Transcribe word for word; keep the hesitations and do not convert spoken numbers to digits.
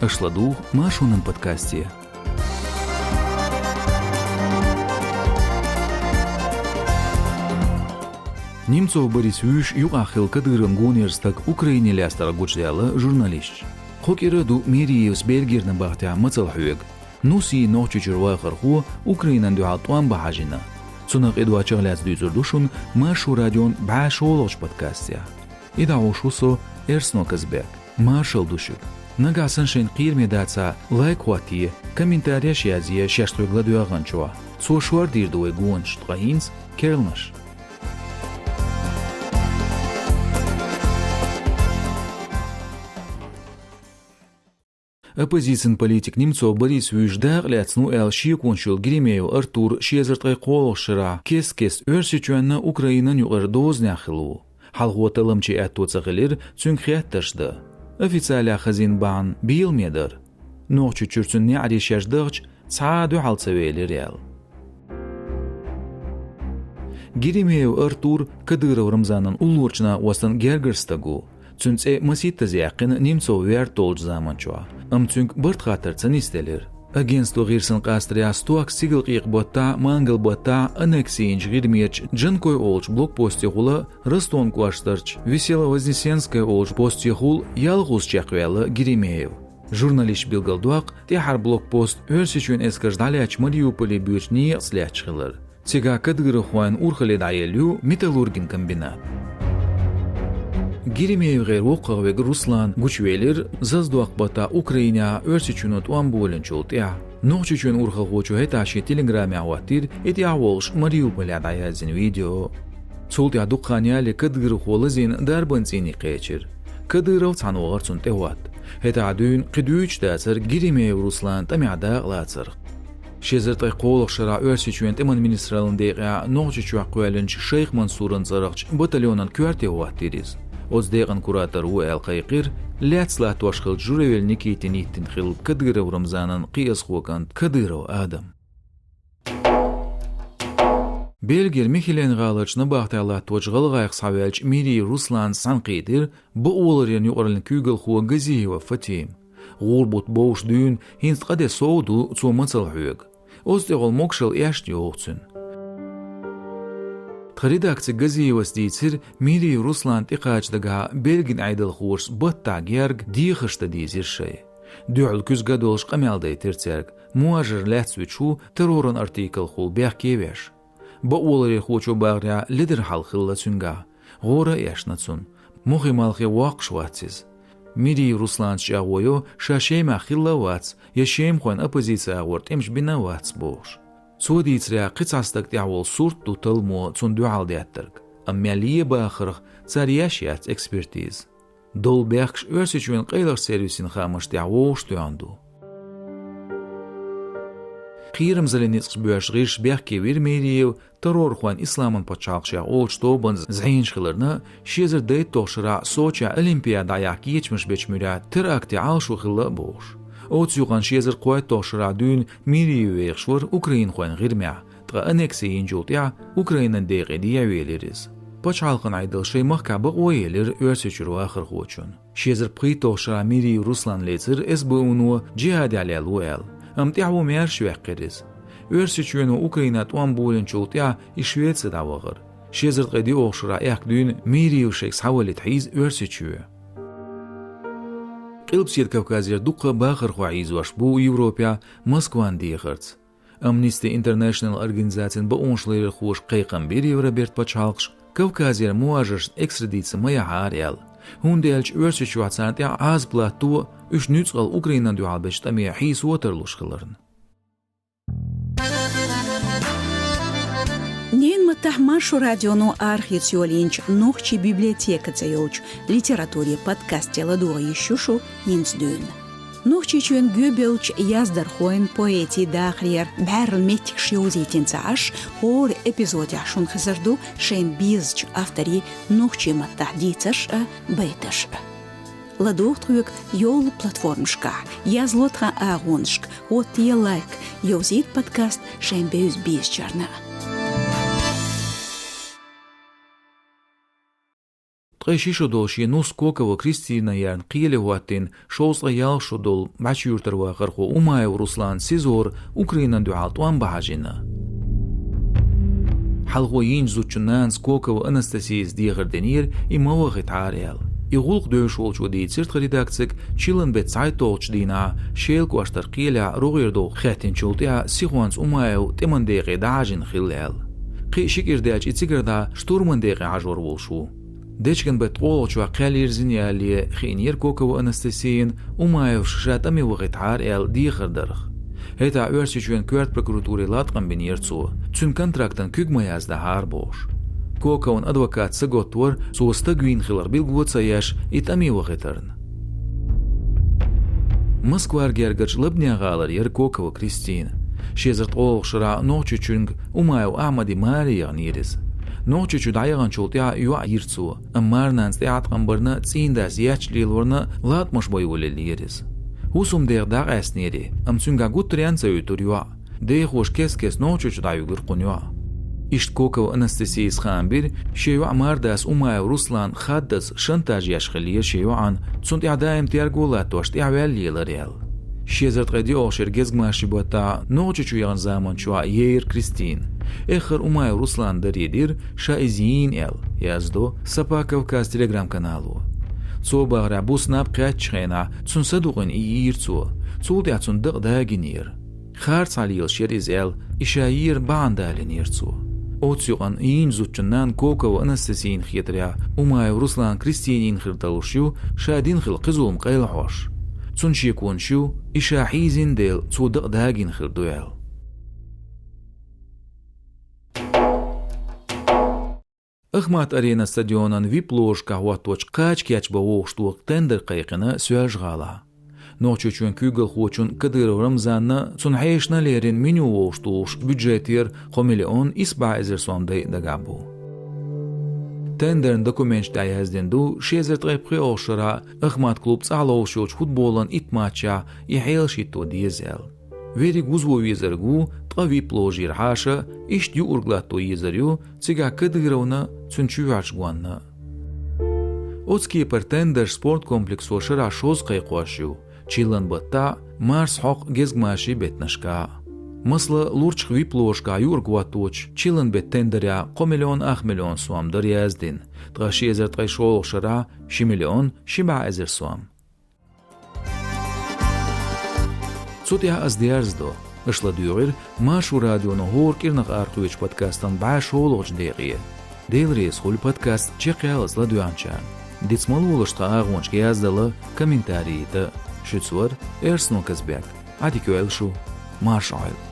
Аша ладугӀу Маршонан подкасте. Немцов Борис вуьйш юкъахь хилла Кадыровн гонера стаг Украине лаьцнарг гучудаьлла журналисташа. Кху кӀира а ду Мериевс Бельгера набахтехь мацалла хьоьгу. Нус йийна Нохчийчуьра вахархо Украинана дуьхьал тӀом бан хьажийна. Цунах тӀедоьгӀучух лаьцна дуьйцур ду шуна Маршо радион бӀе шолгӀачу подкастехь. И дӀахьош ву со, Эрсно Казбек. Маршалла ду шуьга. Нагахь санна шайна кхераме дацахь, лайк хӀоттае, комментареш язъе шаьш тхоьга ладоьгӀначохь. Цо шордийр ду вай гонаш, ткъа хӀинца керланаш. Оппозицин политик Немцов Борис вуьйш дакъа лаьцна ву аьлла шеконаш йолу Геремеев Артур ши эзар ткъе кхоалгӀачу шарахь кест-кеста Оьрсийчоьнна, Украинана юкъара дозанехь хилла ву. Хьалхо талламчийн аьтто ца хилира цуьнга хеттарш дан. Официалехь хазийна бахьана беламе дара. Нохчийчуьра цуьнан неӀаре шаьш дахча, цхьа а дуьхьал ца велира аьлла. Геремеев Артур Кадыров Рамзанан уллорчу накъостан гергара стаг ву. Цуьнан цӀе масийттаза яьккхина Немцов вер толлучу заманчохь, амма цуьнга барт хаттар ца нисделира. Агентство гӀирсана къастарехь стохка стигалкъекъа-баттахь а, мангал-баттахь а аннекси йинчу ГӀирмерчу Джанкой олучу блокпостехула, Ростован кӀоштарчу Веселовознесенское олучу постехула ялхазза чекхваьлла Геремеев. Журналисташа билгалдоккху тӀаьххьара блокпост Оьрсийчоьнан эскарша дӀалаьцначу Мариуполе боьдучу некъаца лаьтташ хилар. Цигахь кадыровхойн урхалле дӀаелла ю металлургин комбинат. Геремеевгара воккхагӀвега Руслан гучувелира Заздокъ-баттахь Украинехь Оьрсийчоьно тӀом болийначул тӀаьхьа. Нохчийчоьнан урхалхочо хӀетахь шен телеграмехь хӀоттийра и тӀаьхьаволуш Мариуполехь дӀаяздина видео. Цул тӀаьхьа дукха хан ялале кадыровхо лазийна дарбан цӀийне кхечира. Кадыров цхьаьна вахара цунна тӀехӀотта. ХӀетахь дуьйна кхин дуьйцуш дацара Геремеев Русланан тӀамехь дакъалацарх. Ши эзар ткъе кхоалгӀачу шарахь Оьрсийчоьнан тӀеман министраллин декъехь Нохчийчохь кхоьллинчу Шайх Мансуран цӀарахчу батальонан коьрте хӀоттийра иза. Оцу декъан куратор ву аьлла кхайкхира лаьцна латтош хиллачу Журавель Никитина йиттина хилла Кадыров Рамзанан кхиазхо кӀант Кадыров Адам. Бельгера Михелен-гӀаларчу набахтехь латточу гӀалгӀайх схьаваьллачу Мериев Руслана схьанакхийтира бакъоларъяран юкъараллин куьйгалхо Газиева Фатима. ГӀура бутт бовш дуьйна хӀинца ткъа де сов ду цо мацалла хьоьгу. Оцу тӀехула могушалла эшна йогӀу цуьнан. Тхан редакци Газиевас дийцира Мериев Русланна тӀекхача дагахь Бельгин Ӏедалхошца баттахь герга дехарш дан дийзира шайн. Дуьхьал куьзга а долуш къамел дайтира цаьрга, мухӀажар лаьцна вуьтуш ву терроран артикалхула бехке а веш. Бакъоларъярхочо бахарехь ледара хьал хилла цуьнгахь, гӀора а эшна цунна. Мохе-малхе воккхуш вац иза. Мериев Русланца чӀагӀо йо, ша Шемахь хилла а вац, я шемахойн оппозици агӀор тӀемаш бина а вац бохуш. Цо дийцарехь, кхин цхьа стаг тӀехь волу сурт ду талламо цунна дуьхьал деттарг, амма мел е бахарх цара еш яц экспертиза. Долу бехкаш Оьрсийчоьнан къайлахчу сервисийн хаамашна тӀехь вовшахтоьхна ду. Кхерамзаллин ницкъаш боьрзуш гӀирсаш бехке вира Мериев террорхойн Исламан пачхьалкх шех олучу тобанна зӀенаш хиларна, ши эзар дейтталгӀачу шарахь Сочехь Олимпиада дӀаяхьа кечамаш бечу муьрехь теракте Ӏалашо хилла а бохуш. Оцу юкъанна ши эзар кхойтталгӀачу шарахь дуьйна Мериев вехаш вара украинхойн ГӀирмехь, ткъа аннекси йинчул тӀаьхьа Украинан декъе дехьавелира иза. Пачхьалкхан Ӏедалш шайн махкахь бакъо а елира Оьрсийчуьра вахархочун. Ши эзар пхийтталгӀачу шарахь Мериев Руслан лецира эс бэ уно джихӀадехь лелла ву аьлла, амма тӀаьхьо маьрша ваьккхира иза. Оьрсийчоьно Украинехь тӀом болийначул тӀаьхьа и Швеце дӀавахара. Ши эзар ткъе диъалгӀачу шарахь аьхка дуьйна Мериев шайга схьавалийта хьийза Оьрсийчоь. Къилбаседа Кавказера дуккха а бахархой хьийзош бу Европехь Москван дехарца. Amnesty International организацин бакъонашларъярхоша кхайкхам бира Европерчу пачхьалкхашка Кавказера мухӀажаршна экстрадици ма яхьара аьлла, хӀунда аьлча Оьрсийчохь царна тӀехь Ӏазап латто, уьш нуьцкъала Украинан дуьхьал бечу тӀаме хьийсо тарлуш хиларна. Ненан маттахь Маршо радионо арахеца йолийначу «Нохчийн библиотека» цӀе йолчу литературин подкасте ладогӀа йиш ю шу хӀинца дуьйна. Нохчийчоьнан гоьбевллачу яздархойн, поэтийн дахарера бӀаьрла меттигаш йовзийтина ца Ӏаш, хӀора эпизодехь шуна хезар ду шайна безачу авторийн нохчийн маттахь дийцарш а, байташ а. ЛадогӀа тхоьга йолу платформашкахь, язло тхан агӀонашка, хӀоттае лайк, йовзийта подкаст шайн бевза безачарна. Ткъе ши шо долу шен нус Кокова Кристина ярна кхеле хӀоттийна шовзткъе ялх шо долу бӀаьчуьйтар вахархо Умаев Руслан СИЗО-ра Украинан дуьхьал тӀом бан хьажийна. Хьалхо йийначу зудчун нанас Кокова Анастасияс дехар динера, и ма вахийтахьара аьлла. И гӀуллакх девзаш волчо дийцира тхан редакцига, чиллан беттан цхьайтталгӀачу дийнахь Шелан кӀоштара кхелехь рогӀера догӀу хаьттинчул тӀаьхьа сихонца Умаев тӀеман декъе дӀахьажийна хилла аьлла. Кхин а ши кӀира даьлча и цигара дӀа штурман декъе хьажор волуш ву. Дечкен беттан ткъолгӀачохь кхел йирзина ялале хиънера Кокова Анастасияна Умаевс ша тӀаме вахийтахьара аьлла дехар дарх. ХӀетахь Оьрсийчоьнан коьрта прокуратуре латкъам бинера цо, цуьнан контрактана куьг ма яздахьара бохуш. Кокован адвокат сагатта вара, цо стаг вийна хилар билгало ца еш, и тӀаме вахийтарна. Москвара гергарчу Лабнан гӀалара яра Кокова Кристина. Ши эзар ткъолгӀачу шарахь Нохчийчуьнга Умаев Ахьмадан маре яханера иза. Нохчийчу дӀаяханчул тӀаьхьа йоӀ йира цо, амма марнанца тӀеӀаткъам барна, цӀийнан дас етташ лелорна, латкъамаш бан йолаеллера иза. ХӀусамдеха дӀакъаьстинера, амма цуьнгахь гуттаренна а ца юьтура йоӀ. Дехоша кест-кеста Нохчийчу дӀаюьгура кхуьнан йоӀ. Иштта Кокова Анастасияс хаам бира, шен йоӀан мардас Умаев Руслан хаддаза шантаж еш хиллера шен йоӀана, цунна тӀехь даим терго латтош тӀаьхьаваьлла лелара аьлла. Ши эзар ткъе диъолгӀачу шеран гезгмашин баттахь Нохчийчу яханчу заманчохь яйра Кристина. Эххар Умаев Руслана даре дира, ша иза йийна аьлла, яздо «Сапа Кавказ» телеграм-канало. Цо бахарехь, буса наб кхаьчначу хенахь цунна садукъийна и йийра цо, цул тӀаьхьа цунна дакъа дагийнера. Харцахьа лелаш яра иза аьлла, и ша йийр бахьана далийнера цо. Оццу юкъана йийначу зудчун нанна Кокова Анастасияна хетарехь, Умаев Руслан Кристинина хир далуш ю, ша дина хилла кхин зулам къайлахьош. Цуьнан шеконаш ю, и ша хьийзийна дела, цо дакъа дагийна хир ду аьлла. «Ахмат-Арена» стадионан вип-ложашкахь хӀотточу кхача кечбан вовшахтохаран тендер кхайкхина Соьлжа-ГӀалахь. Нохчийчоьнан куьйгалхочун Кадыров Рамзанна, цуьнан хьешана леррина меню вовшахтухуш бюджетера кхо миллион исс бӀе эзар сом дайа дагахь бу. Тендеран документаш тӀехь яздина ду, ши эзар ткъе пхоьалгӀачу шарахь «Ахмат» клуб цӀахь ловзуш йолчу футболан итт матчехь и хьелаш хӀитто деза аьлла. Верриг вузо везарг ву, ткъа вип-ложера хьаша, иштта юург латто езар ю, цигахь Кадыровна, цуьнан чоьхьарш гонна. Оццу кепара тендерш спорткомплексо шарахь шозза кхайкхош ю, чиллан баттахь а, марсхьокху гезгмашин беттанашкахь а. Масала, лурчах вип-ложашкахь юург хӀотточу чиллан беттан тендерехь кхо миллион ах миллион сом дара яздина, ткъа ши эзар ткъе шолгӀачу шарахь ши миллион ши бӀе эзар сом. Цу тӀехь ас дерзадо. Аша ладуьйгӀира Маршо радион хӀора кӀирнах арахоьцучу подкастан бӀе шолгӀачу декъе. Дела реза хуьлда подкаст чекхъялаза ладоьгӀначарна. Диц ма лолаш тхан агӀончашка яздала, комментарий йита. Шуьца вара Эрсно Казбек. Ӏадика йойла шу. Марша Ӏойла.